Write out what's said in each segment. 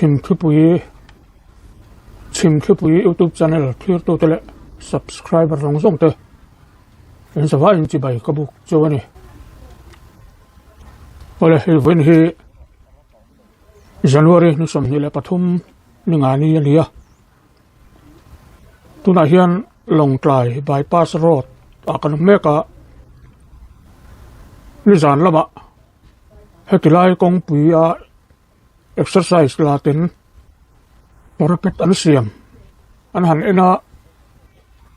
Chhimthlipui Chhimthlipui youtube channel thirtute leh subscriber zawng zawng te in zavai in chibai ka buk chu a ni. Awle hei vawiin hi January ni 23 ni nga ni a ni a. Tunah hian Lawngtlai bypass road ah kan awm mek a, nizan lamah heti lai kawngpui a exercise la ten parapet an siam an han en a,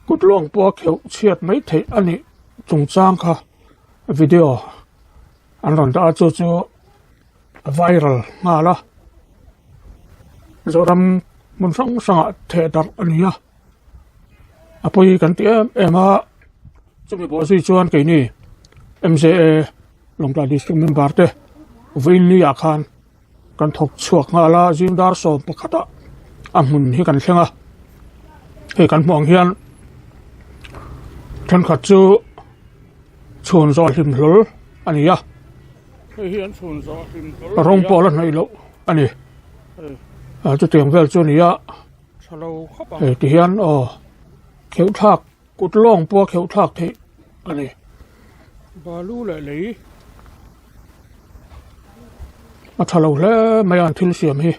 kut lawng pawh a kheuh chhiat mai theih a nih chungchang kha video an rawn dah a chu chu. A viral nghal a, Zoram hmun hrang hrangah theh darh a ni a, a pawi kan ti em em a, chumi pawh zui chuan keini M_J_A Lawngtlai District member te vawiin ni ah khan kan thawk chhuak nghal a, zing dar sawm pakhatah a hmun hi kan thleng a, hei kan hmuh ang hian thenkhat chu chhun zawh hlim hlawl a ni a. Rawng pawh la hnaih loh a ni chutiang vel chu a ni a hei ti hian aw kheuh thlak kut lawng pawh a kheuh thlak theih a ni balu leh lei a tha lo hle mai a an thil siam hi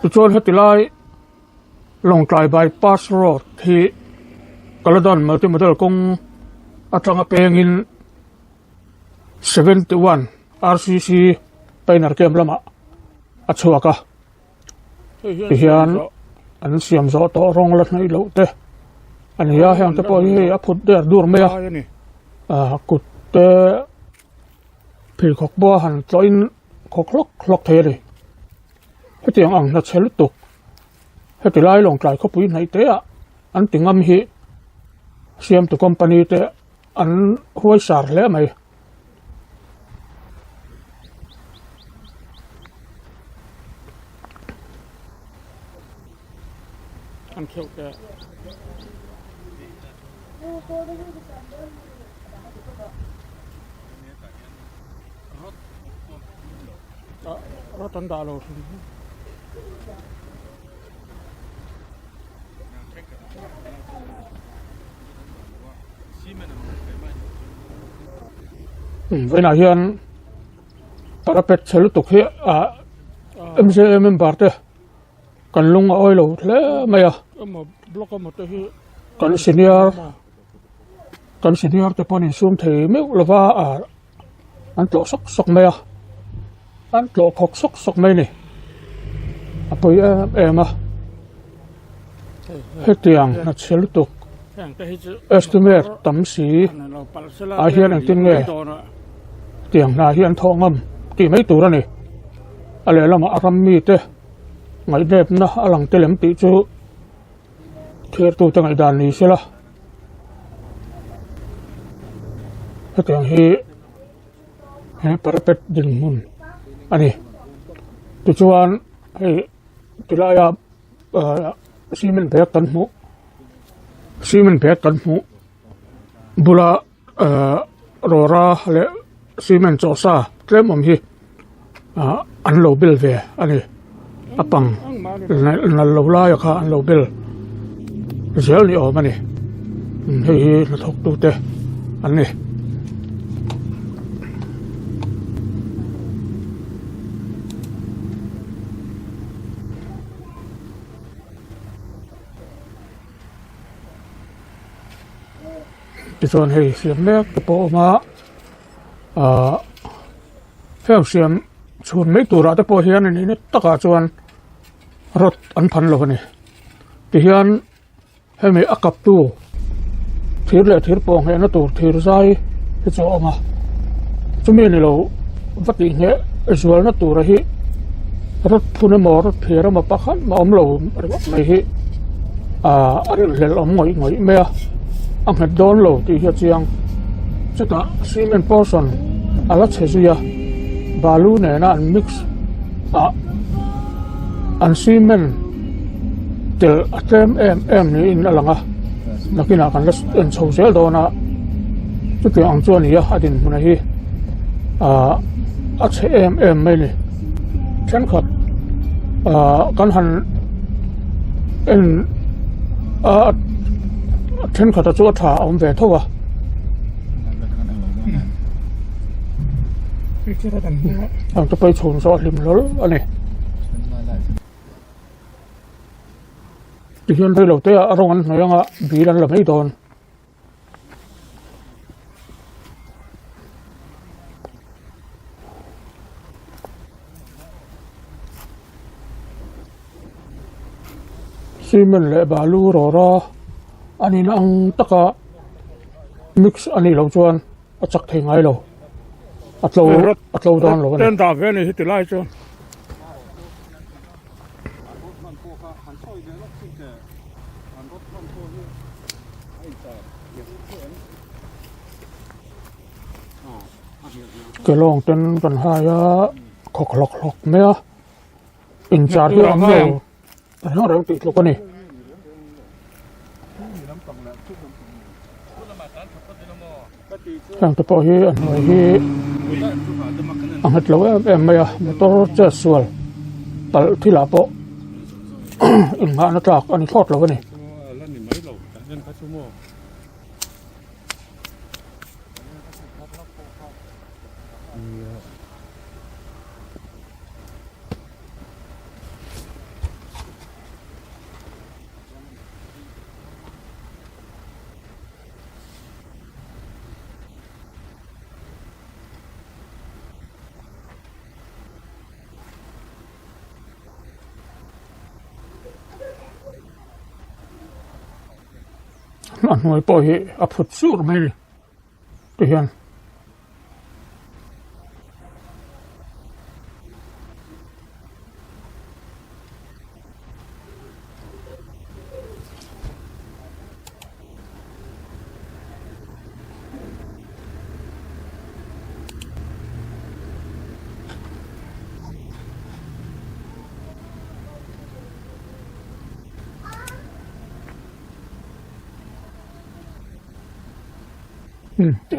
tichuan heti lai. Lawngtlai bypass road hi Kaladan multimodal kawng atanga pengin 71 RCC Pioneer Camp lamah a chhuak a tihian an siam zawh tawh rawng la hnaih loh te a ni a heng te pawh hi hei a phut der dur mai a ah kut te pheikhawk pawh a han tlawhin khawk hlawk hlawk thei a ni. Hetiang ang hna chhe lutuk heti lai Lawngtlai khawpui hnaih te ah an ti ngam hi siamtu company te an huai sar hle mai. An kheuh te. Rawt an dah lo hrim hrim. Vawiinah hian parapet chhe lutuk hi ah M_J_A member te kan lung a awi lo hle mai a kan senior kan senior te pawh an insum thei meuh lova ah. An tlawh sawk sawk mai a, an tlawh khawk sawk sawk mai a ni. A pawi em em a, hetiang hnathchhe lutuk estimate tam si ah hian engtin nge tiang hna hi an thawh ngam tih mai tur a ni. A lehlamah a ram mite ngaihnepna a lang tel em tih chu thirtute ngaihdan ni sela. Hetiang hi he parapet dinhmun a ni tichuan hei tilaia ahh cement bag kan hmuh cement bag kan hmuh bula ahh rawra leh cement chawh sa tlem awm hi ahh an lo bel ve a ni a pang nal lo laia kha an lo bel zel ni awm a ni hei hi hnathawk tute an ni. Tichuan hei siam mek te pawh a awm a ahh heng siam chhun mai turah te pawh hian a nihna takah chuan rod an phan lo a ni tihian hemi a kaptu thir leh thir pawh nghehna tur thir zai hi chu a awm a chumi ni lo va tih ngheh zualna tura hi rod phun emaw rod phir emaw pakhat mah awm lo ringawt mai hi ahh a rinhlelh awm ngawih ngawih mai a a nghet dawn lo tih hi a chiang chutah cement portion a la chhe zui a balu nena an mix ah an cement tel a tlem em em niin a lang a nakinah kan la en chho zel dawn a chutiang ang chu a ni a a dinhmun hi ahh. a chhe em em mai a ni thenkhat ah kan han en a thenkhat a chu a tha a awm ve tho a. Ang te pawh hi chhun zawh a hlim hlawl a ni. Tihian reilo te ah rawng an hnawih anga bil an la mai dawn. Cement leh balu rawra an in ang taka mix a nih loh chuan a chak thei ngai lo a tlo a tlo dawn lo a ni. Ke lawng ten kan hai a khawk hlawk hlawk mai a inchar hi a awm lo a hlauh reng tih tluk a ni. Heng te pawh hi a hnuai hi a nghet lo em em mai a motor chet sual palh thil ah pawh inghahna tlak a ni thlawt lo a ni. A hnuai pawh hi a phut sur mai a ni tihian.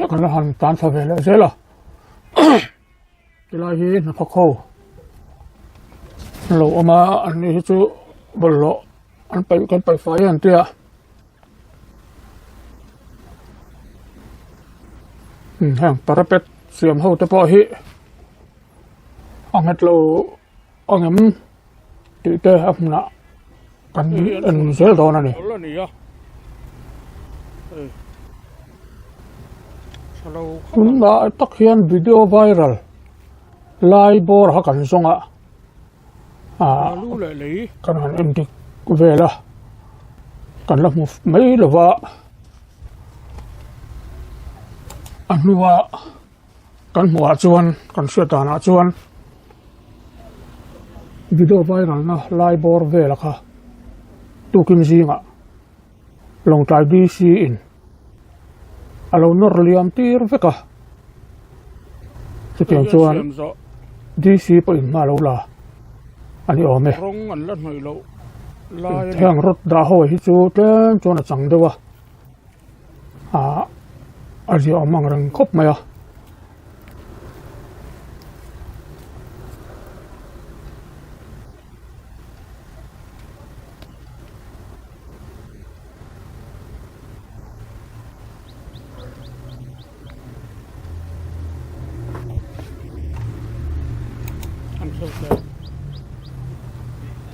Kan la han tan thla ve leh zel a tilai hi hnathawk ho an lo awm a an ni hi chu bawlhhlawh an paih kan paih fai an tia heng parapet siam ho te pawh hi a nghet lo ang em tih te a hmunah kan en zel dawn a ni. Tunah tak hian video viral lai bawr kha kan zawng a ah kan han en dik vel a kan la hmu mai lo va a hnuah. Kan hmuh ah chuan kan hriat dan ah chuan video viral na lai bawr vel a kha tukin zingah Lawngtlai DC in a lo nawr liam tir vek a chutiang chuan DC pawhin hma lo la a ni awm e heng rod dah ho hi chu tlem chuan a chang deuh a. Ah a ziah awm ang reng khawp mai a.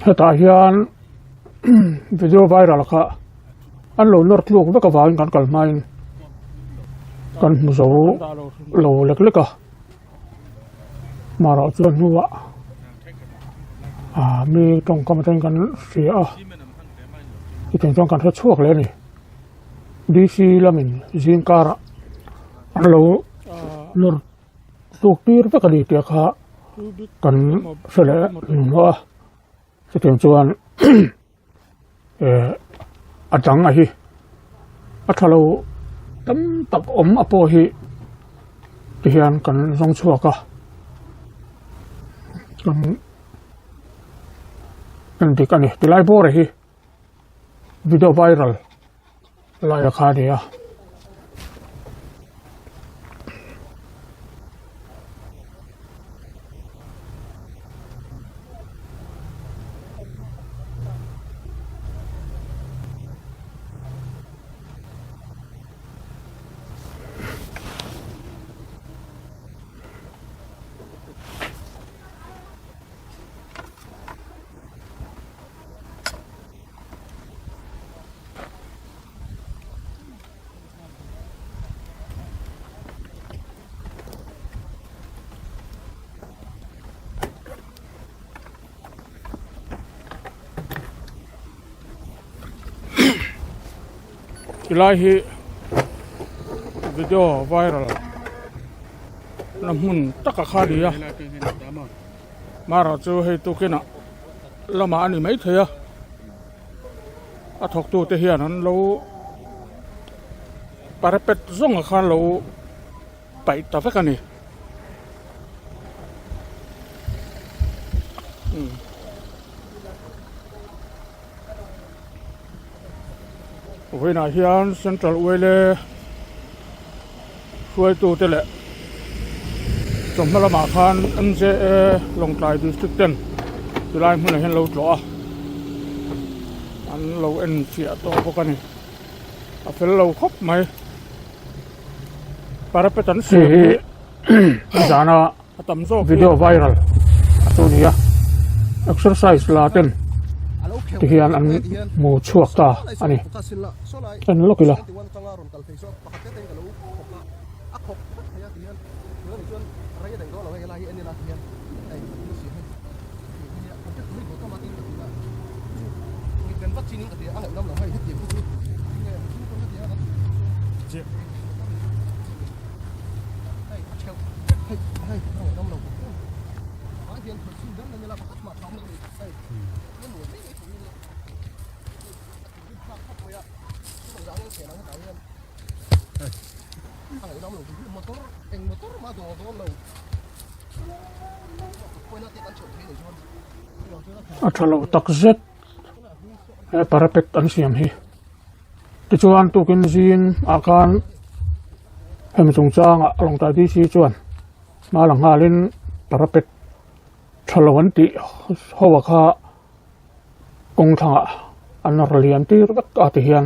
Hetah hian video viral kha an lo nawr tluk vek avangin kan kal hmain kan hmu zo lo lek lek a marawh chuan hnuah ah mi tawngkam atangin kan hria a chutiang chuan kan hre chhuak leh a ni D_C lamin zing karah an lo nawr tluk tir vek a ni tih kha kan hre leh hnuhnawh a chutiang chuan. Eh a dang a hi a tha lo tam tak awm a pawh hi ti hian kan zawng chhuak a kan en dik a ni tilai bawr hi video viral lai a kha a ni a. Tilai hi video viral na hmun taka kha a ni a marawh chu hei tukinah lamah a ni maithei a a thawktu te hian an lo parapet zawng ah khan lo paih ta vek a ni. Vawiinah hian Central Uaile hruaitute leh chawhma lamah khan M_J_A Lawngtlai District ten tilai hmunah hian an lo tlawh a an lo en fiah tawh bawk a ni a fel lo khawp mai parapet an siam hi nizana a tam zawk video viral a chu ni a exercise la ten ti hian an hmu chhuak ta a ni en lawk ila. A tha lo tak zet he parapet an siam hi tichuan tukin zing ah khan hemi chungchangah Lawngtlai D_C chuan hma la nghalin parapet tha lo an tih ho ah kha kawng thlangah an nawr liam tir vek a ti hian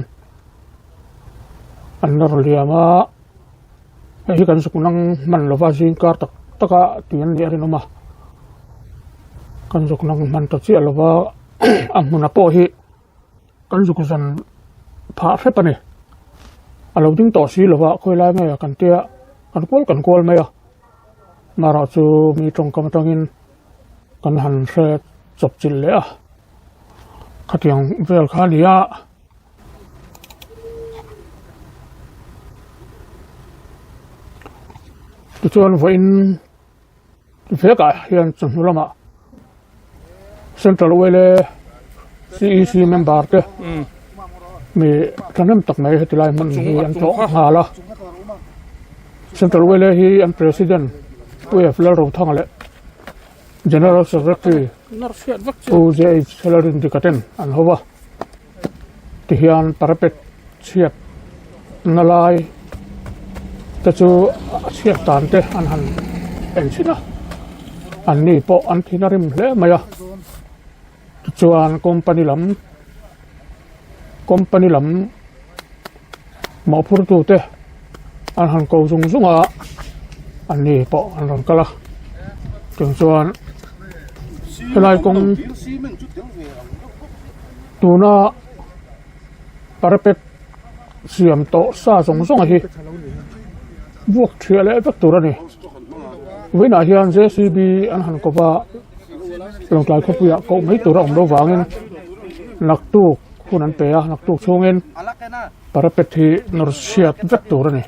an nawr liam a hei hi kan zuk nang hman lova zing kar tak tak a tih an nih a rinawm a kan zuk nang hman ta chiah lova a hmunah pawh hi kan zuk zan phah hrep a ni a lo ding tawh si lova khawi lai mai ah kan tia kan kual kan kual mai a marawh chu mi tawngkam atangin. Kan han hre chawp chilh leh a khatiang vel kha a ni a. Tichuan vawiin vekah hian chawhnu lamah Central Oil CEC member te mi thahnem tak mai heti lai hmun hi an tlawh nghal a Central Oil hi an President Pu F Lalrothanga leh General Secretary Pu JH Lalrindika ten an ho va, tihian parapet chhiat na lai te chu a chhiat dan te an han en chhin a, an ni pawh an thin a rim hle mai a, tichuan company lam company lam mawhphurtu te an han ko zung zung a an ni pawh an rawn kal a chung chuan helai kawng tuna parapet siam tawh sa zawng zawng a hi vuak thiah leh vek tur a ni vawiinah hian J C B an han ko va Lawngtlai khawpuiah koh mai tur a awm loh vangin naktuk hun an pe a naktuk chhungin parapet hi nawr chhiat vek tur a ni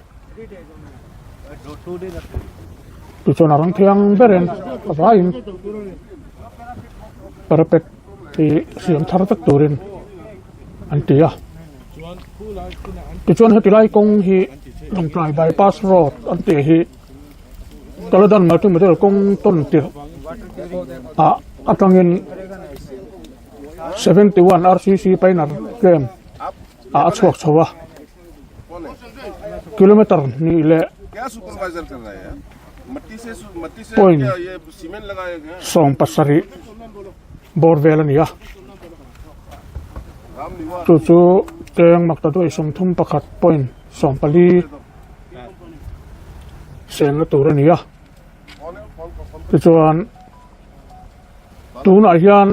tichuan a rang thiang berin a vaiin parapet hi siam thar vek turin an ti a tichuan heti lai kawng hi Lawngtlai bypass road an tih hi Kaladan multimodal kawng tawn tirh ah atangin 71 RCC Pioneer Camp ah a chhuak chho a kilometer hnih leh point 70 bawr vel a ni a chu chu cheng maktaduai 31 point 14 senna tur a ni a tichuan Tunah hian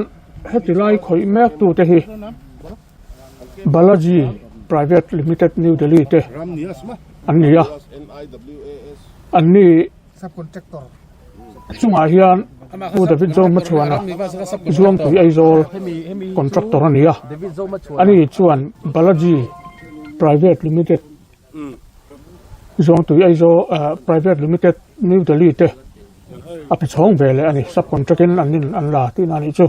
heti lai khawih mek tute hi Balaji Private Limited New Delhi te an ni a, an ni chungah hian Pu David Zohmachhuana Zuangtui Aizawl contractor a ni a, ani chuan Balaji. Private Limited Zawngtui Aizawl ah Private Limited New Delhi te a pe chhawng ve leh a ni sub contract in an in an la tihna a nih chu.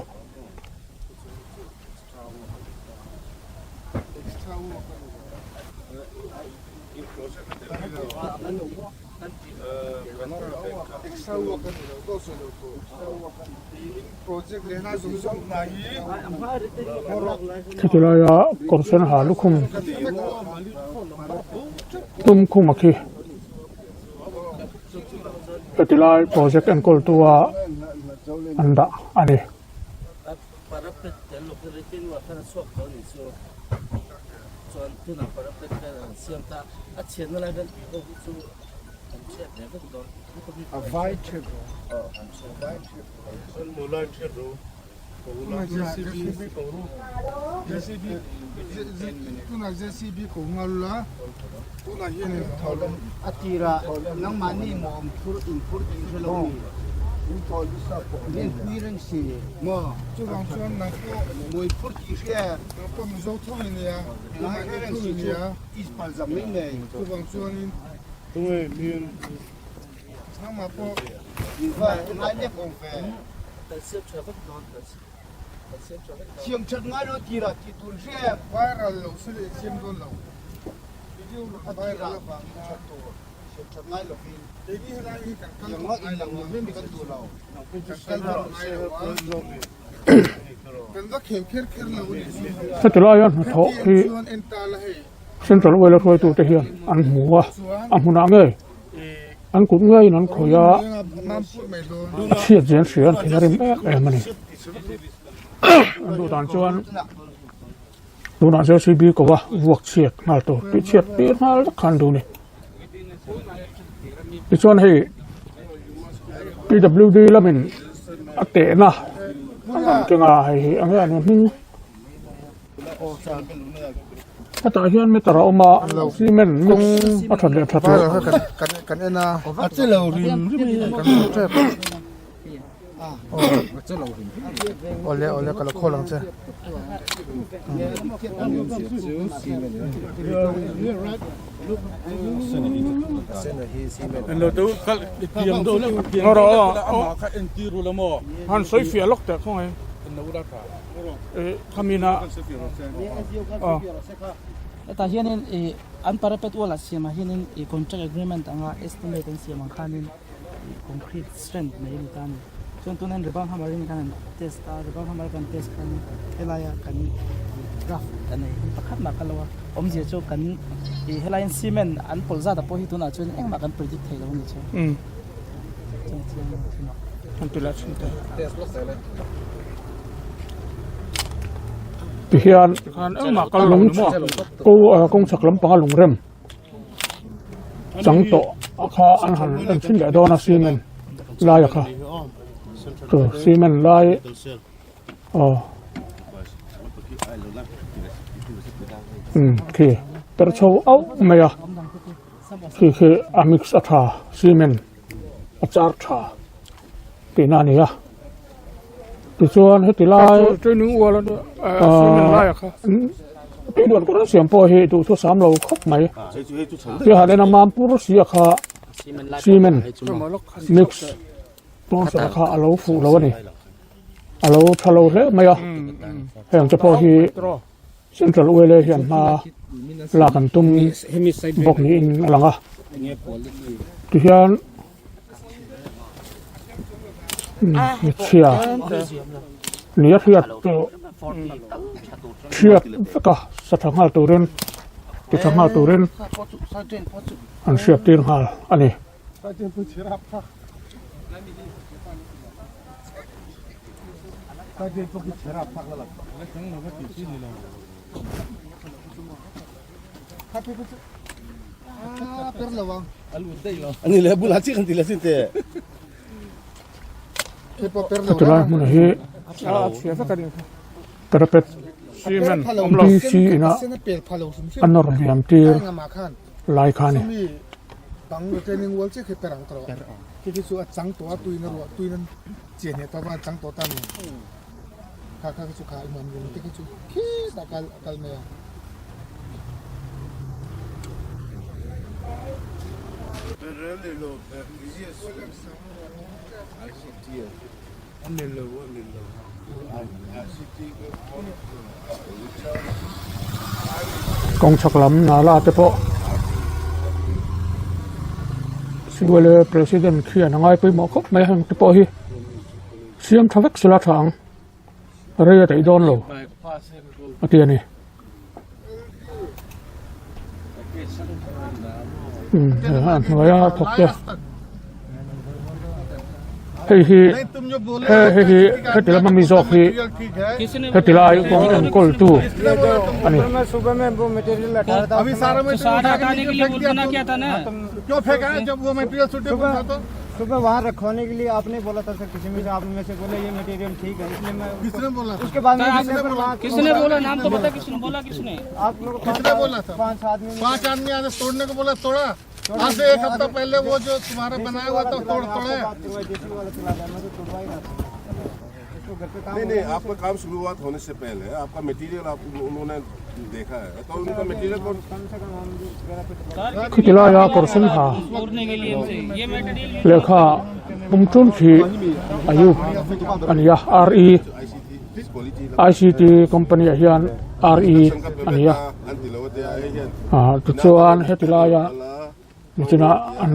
Heti laia kawr sen ha lukhum tum khum a khi heti lai project enkawl tu a an dah a ni. Heti laia hnathawh hi Central Oil a hruaitute hian an hmu a, a hmunah ngei an kut ngeiin an khawih a, a chhiat zel hria an thin a rim em em a ni. An duh dan chuan tunah JCB ko a vuak chhiat nghal tur tih chhiat tir nghal vek kha an duh a ni. Tichuan hei PWD lamin a tehna a rawn keng a, hei hi eng nge a ni hming. Hetah hian meter a awm a cement mix a that leh that loh. Kan en a a che lo rim rim in kan hmu tep awle awle ka lo call ang che. Han sawi fiah lawk teh khawngaih. Khamina aw. Hetah hianin ih an parapet wall ah siamah hianin ih contract agreement anga estimate an siam ang khanin ih concrete strength mai a ni ta a ni. Chuan tunah hian rebound hammer in khan an test a, rebound hammer kan test khan helaia kan graph a nei hi pakhat mah ka lo a, awmzia chu kan ih helaiin cement an pawlh zat ah pawh hi tunah chuan engmah kan predict thei lo a ni chu. Chuan chiang a ni. An ti leh thin te. Tihian lung ko kawng chhak lampanga lungrem chang tawh a kha an han en thin leh dawn a cement lai a kha chu cement lai aw um khi per chho auh mai a khi khi a mix a tha cement a char tha tihna a ni a tichuan heti lai tuiluan kawr an siam pawh hi duhthusam lo khawp mai tia han en a mampur sia kha cement mix tawn kha a lo fuh lo a ni a lo tha lo hle mai a heng te pawh hi Central Oil hian hma lak an tum bawk niin a lang a tihian hmeichhia ni a hriat chu hriat vek a sa tha nghal turin ti tha nghal turin an hriat tir nghal a ni. Chulai hmunah hi parapet BC ina a nawr hniam tir lai kha a ni. Kawng chhak lam nala te pawh Siwale president khian a ngai pawimawh khawp mai a heng te pawh hi siam tha vek sela tha ang rei a daih dawn lo a ti a ni. A hnuaia thawk te hei hi hei hi heti lama mi zawk hi heti lai kawng enkawl tu a ni. सुबह वहाँ रखवाने के लिए आपने बोला था सर किसी में से आप में से बोले ये मटेरियल ठीक है इसलिए मैं किसने बोला उसके बाद में किसने बोला किसने बोला नाम तो बता किसने बोला किसने आप लोग किसने बोला था पांच आदमी पांच आदमी आज तोड़ने को बोला तोड़ा आज से एक हफ्ता पहले वो जो तुम्हारा बनाया हुआ था तोड़ तोड़े जेसीबी वाला चला रहा है मैं तो तोड़वा ही रहा था उसको घर पे काम नहीं नहीं आपका काम शुरुआत होने से पहले आपका मटेरियल आप उन्होंने देखा है तो उनका मटेरियल कौन कम से कम हम जो वगैरह पे Khiti laia kawr sen ha ये material lehkha pum ṭun khi Ayub a ni a R E I C T company ah hian R E a ni a ah tichuan heti laia nichina an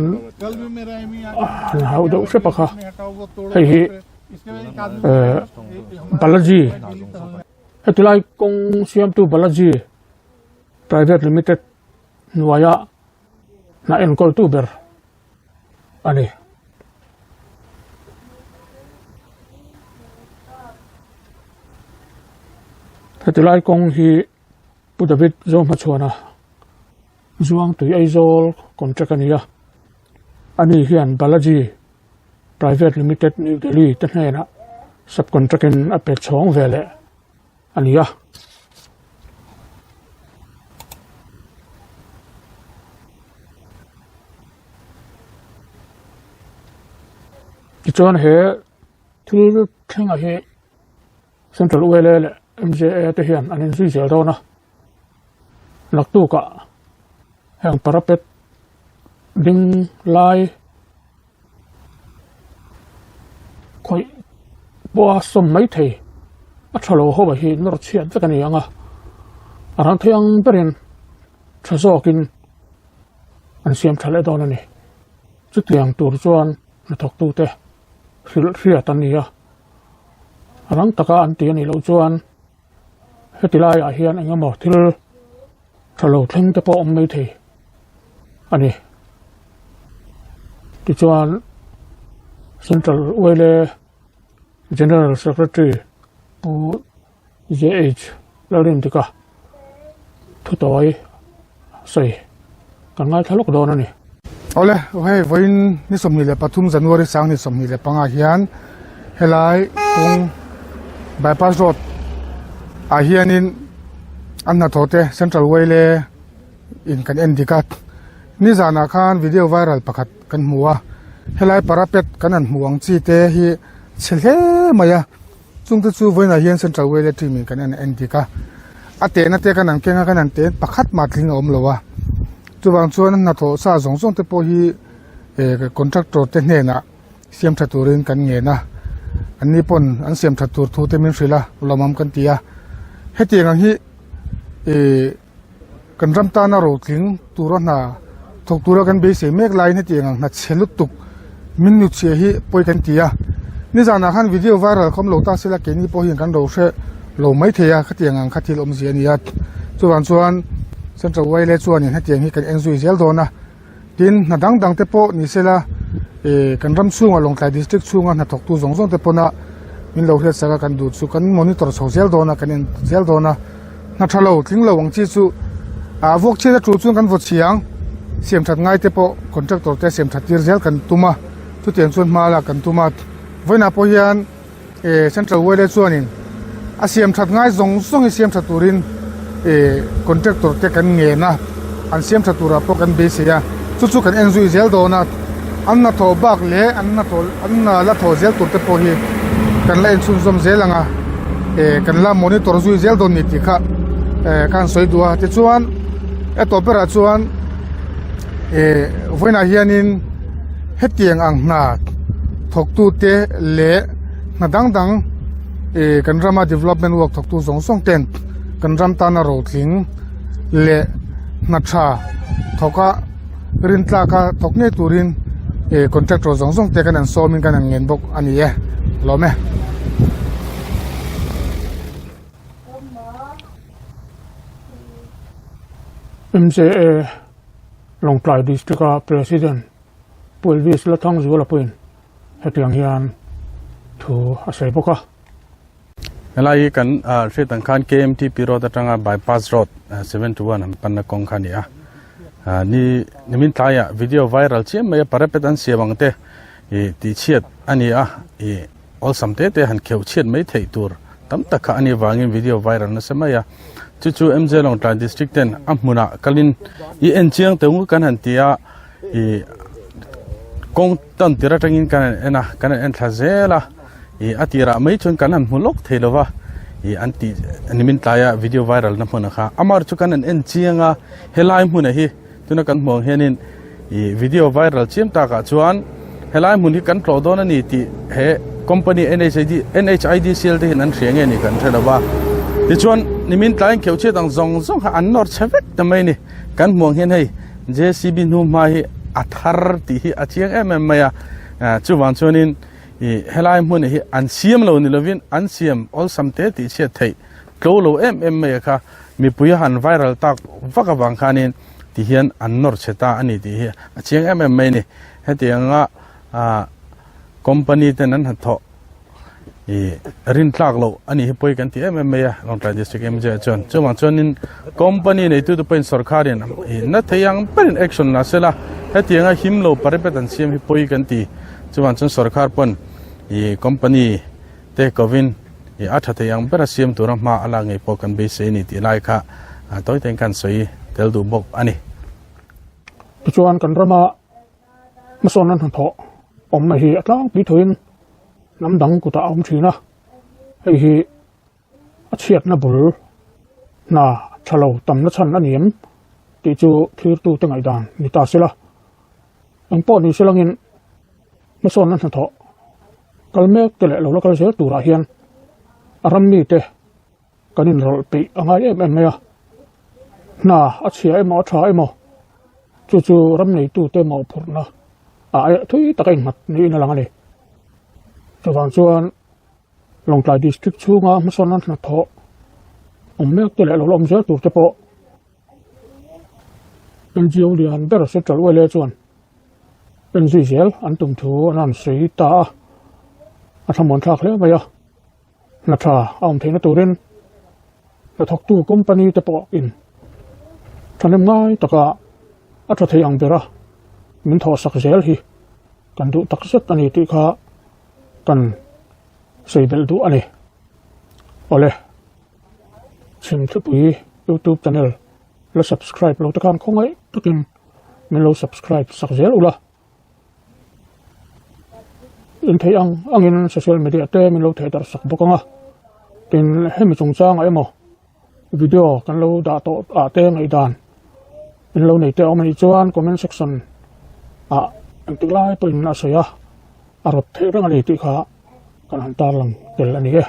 han hauh deuh hrep a kha hei hi eh Balaji heti lai kawng siamtu Balaji private limited hnuaia hna enkawltu ber a ni. Heti lai kawng hi Pu David Zohmachhuana Zuangtui Aizawl contract a ni a, ani hian Balaji Private Limited New Delhi te hnenah sub contract in a pe chhawng ve leh a ni a. Tichuan he thil thlengah hi Central ULA leh MJA te hian an inzui zel dawn a, naktukah heng parapet ding lai khawih pawha sawm mai thei a tha lo ho hi nawr chhiat vek a ni ang a, a rang thei ang berin tha zawkin an siam tha leh dawn a ni. Chutiang tur chuan hnathawktute hrilh hriat an ni a, a rang taka an ti a nih loh chuan heti laiah hian eng emaw thil tha lo thleng te pawh awm mai thei a ni. Tichuan Central Uaile General Secretary Pu JH Lalrindika thutawi sawi kan ngaithla lawk dawn a ni. Awle, hei vawiin ni 23 January sang ni 25 hian helai kawng bypass road ah hianin an hnathawh te Central Uaile in kan en dik a, nizanah khan video viral pakhat kan hmu a, helai parapet kan han hmuh ang chi te hi chhe hle mai a. Chungte chu vawiinah hian Central Wele team in kan en en dik a, a tehna te kan han keng a, kan han teh pakhat mah tling a awm lo a, chuvang chuan hnathawh sa zawng zawng te pawh hi eh contractor te hnenah siam tha turin kan ngen a, an ni pawn an siam that tur thu te min hrilh a, lawmawm kan ti a, hetiang ang hi eh kan ram tana rotling tura hna thawk tura kan beisei mek laiin hetiang ang hna chhe lutuk min nu chhia hi pawi kan ti a nizanah khan video viral kha awm lo ta sela keini pawh hian kan ro hre lo mai thei a khatiang ang kha thil awmzia a ni a chuvang chuan central wile chuanin hetiang hi kan en zui zel dawn a tin hna dang dang te pawh ni sela eh kan ram chhungah Lawngtlai district chhunga hnathawktu zawng zawng te pawna min lo hriat sak a kan duh chu kan monitor chho zel dawn a kan en zel dawn a hna tha lo tling lo ang chi chu ah vuak chhiat a tul chuan kan vaw chhiang siam that ngai te pawh contractor te siam that tir zel kan tum a chutiang chuan hma lak kan tum a vawiinah pawh hian eh central wire chuanin a siam that ngai zawng zawng hi siam tha turin eh contractor te kan ngen a an siam tha turah pawh kan beisei a chu chu kan en zui zel dawn a an hnathawh bak leh an hnathawh an hna la thawh zel tur te pawh hi kan la en chhunzawm zel ang a eh kan la monitor zui zel dawn ni tih kha eh ka han sawi duh a tichuan a tawp berah chuan. Eh vawiinah hianin hetiang ang hna thawktute leh hna dang dang eh kan rama development work thawktu zawng zawng ten kan ram tana rotling leh hna tha thawk a rintlak a thawk ngei turin eh contractor zawng zawng te kan han sawmin kan han ngen bawk a ni e lawm e. MJA Lawngtlai District a President Pu Elvis Lathangzuala pawhin hetiang hian thu a sawi bawk a. Helai hi kan hriat ang khan KMTP Road atanga Bypass Road 71 an panna kawng kha a ni a. Ni nimin tlaiah video viral chiam mai a parapet an siam ang te ih tihchhiat a ni a ih awlsam te te han kheuh chhiat mai theih tur tam tak kha a nih vangin video viral nasa mai a. Chu chu MJ Lawngtlai District ten a hmunah kalin i en chiang teh ngut kan han ti a ih kawng tan tir atangin kan han en a kan han en thla zel a ih a tirah mai chuan kan han hmu lawk thei lo va ih an tih nimin tlaia video viral na hmunah kha amar chu kan han en chiang a helai hmunah hi Tuna kan hmuh ang hianin ih video viral chiam takah chuan helai hmun hi kan tlawh dawn a ni tih he company NHID NHIDCL te hian an hria nge ni kan hre lo va. Tichuan nimin tlaiin kheuh chhiat ang zawng zawng kha an nawr chhe vek ta mai a ni. Kan hmuh ang hian hei JCB hnuhma hi a thar tih hi a chiang em em mai a. Chuvang chuanin ih helai hmun hi an siam lo ni lovin an siam awlsam te tih chhiat theih tlo lo em em mai a kha. Mipui a han viral tak vak avang khanin ti hian an nawr chhe ta a ni tih hi a chiang em em mai a ni. Hetianga ah company ten an hnathawh ih rin tlak loh a nih hi pawi kan ti em em mai a Lawngtlai District MJ ah chuan. Chuvang chuanin company neitute pawhin sorkarin ih na thei ang berin action la sela hetianga him lo paripet an siam hi pawi kan ti. Chuvang chuan sorkar pawn ih company te kovin i a tha thei ang bera siam tura hma a lak ngei pawh kan beisei a ni tih lai kha tawi tein khan sawi tel duh bawk a ni. Tichuan kan rama hmasawnna hnathawh awmna hi a tlangpui thuin hnam dang kutah a awm thin a, hei hi a chhiatna bul hna tha lo tamna chhan a ni em tih chu thirtute ngaihdan ni ta sela. Engpawh ni selangin hmasawnna hnathawh kal mek te leh lo la kal zel turah hian a ram mite kan inrawlh peih a ngai em em mai a. Hna a chhia emaw a tha emaw chu chu ram neitute mawhphurhna ah eh thui taka innghat niin a lang a ni. Chuvang chuan Lawngtlai District chhunga hmasawnna hnathawh awm mek te leh lo la awm zel tur te pawh NGO lian ber Central YLA chuan en zui zel an tum thu an han sawi ta a, a thlamuan thlak hle mai a, hna tha a awm theihna turin hnathawktu company te pawh in thahnem ngai taka a tha thei ang bera min thawhsak zel hi kan duh tak zet a ni tih kha kan sawi belh duh a ni. Awle. Chhimthupui youtube channel la subscribe lo te khan khawngaih takin min lo subscribe sak zel ula. In theih ang angin social media te min lo theh darh sak bawk ang a. Tin hemi chungchangah emaw video kan lo dah tawh ah te ngaihdan in lo nei te a awm anih chuan comment section ah engtik lai pawhin a sawi a, a rawt theih reng a ni tih kha kan han tarlang tel a ni e.